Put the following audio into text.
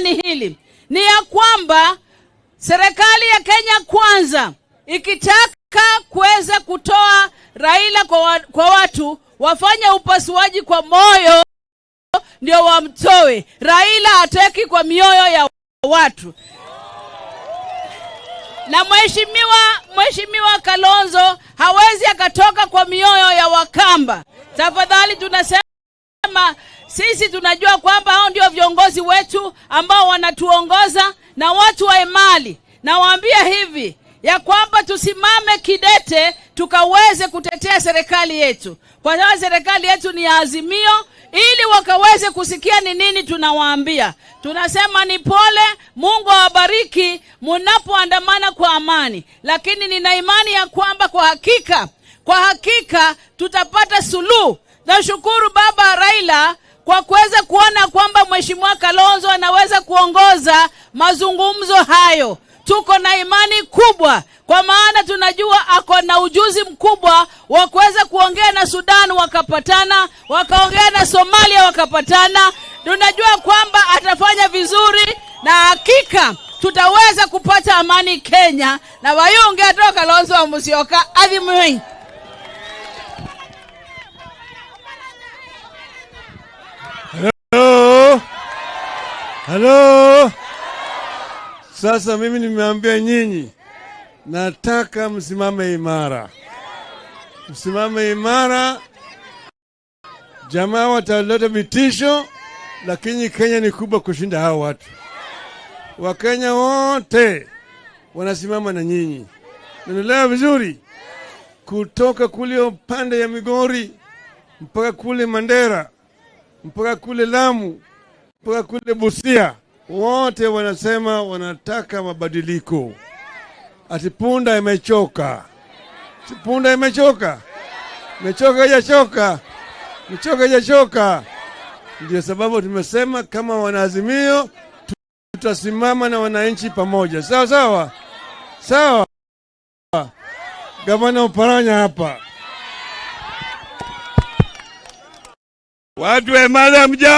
ni hili, ni ya kwamba serikali ya Kenya Kwanza ikitaka kuweza kutoa Raila kwa watu, wafanye upasuaji kwa moyo ndio wamtoe. Raila hateki kwa mioyo ya watu. Na mheshimiwa Kalonzo hawezi akatoka kwa mioyo ya Wakamba. Tafadhali tunasema sisi tunajua kwamba hao ndio viongozi wetu ambao wanatuongoza na watu wa Emali. Nawaambia hivi ya kwamba tusimame kidete tukaweze kutetea serikali yetu, kwa sababu serikali yetu ni ya Azimio, ili wakaweze kusikia ni nini tunawaambia. Tunasema ni pole, Mungu awabariki munapoandamana kwa amani, lakini nina imani ya kwamba kwa hakika tutapata suluhu. Nashukuru Baba Raila kwa kuweza kuona kwamba Mheshimiwa Kalonzo anaweza kuongoza mazungumzo hayo. Tuko na imani kubwa, kwa maana tunajua ako na ujuzi mkubwa wa kuweza kuongea na Sudan wakapatana, wakaongea na Somalia wakapatana. Tunajua kwamba atafanya vizuri na hakika tutaweza kupata amani Kenya na wayunge atoka Kalonzo wa Musyoka adhimui. Halo, halo. Sasa mimi nimeambia nyinyi, nataka msimame imara, msimame imara. Jamaa wataleta vitisho, lakini Kenya ni kubwa kushinda hao watu. Wakenya wote wanasimama na nyinyi, naelewa vizuri, kutoka kule upande ya Migori mpaka kule Mandera mpaka kule Lamu mpaka kule Busia, wote wanasema wanataka mabadiliko. Ati punda imechoka, si punda imechoka, imechoka ijachoka, imechoka ijachoka. Ndio sababu tumesema kama wanaazimio tutasimama na wananchi pamoja, sawa sawa sawa. Gavana Oparanya hapa. Watu wa Emali, mjambo.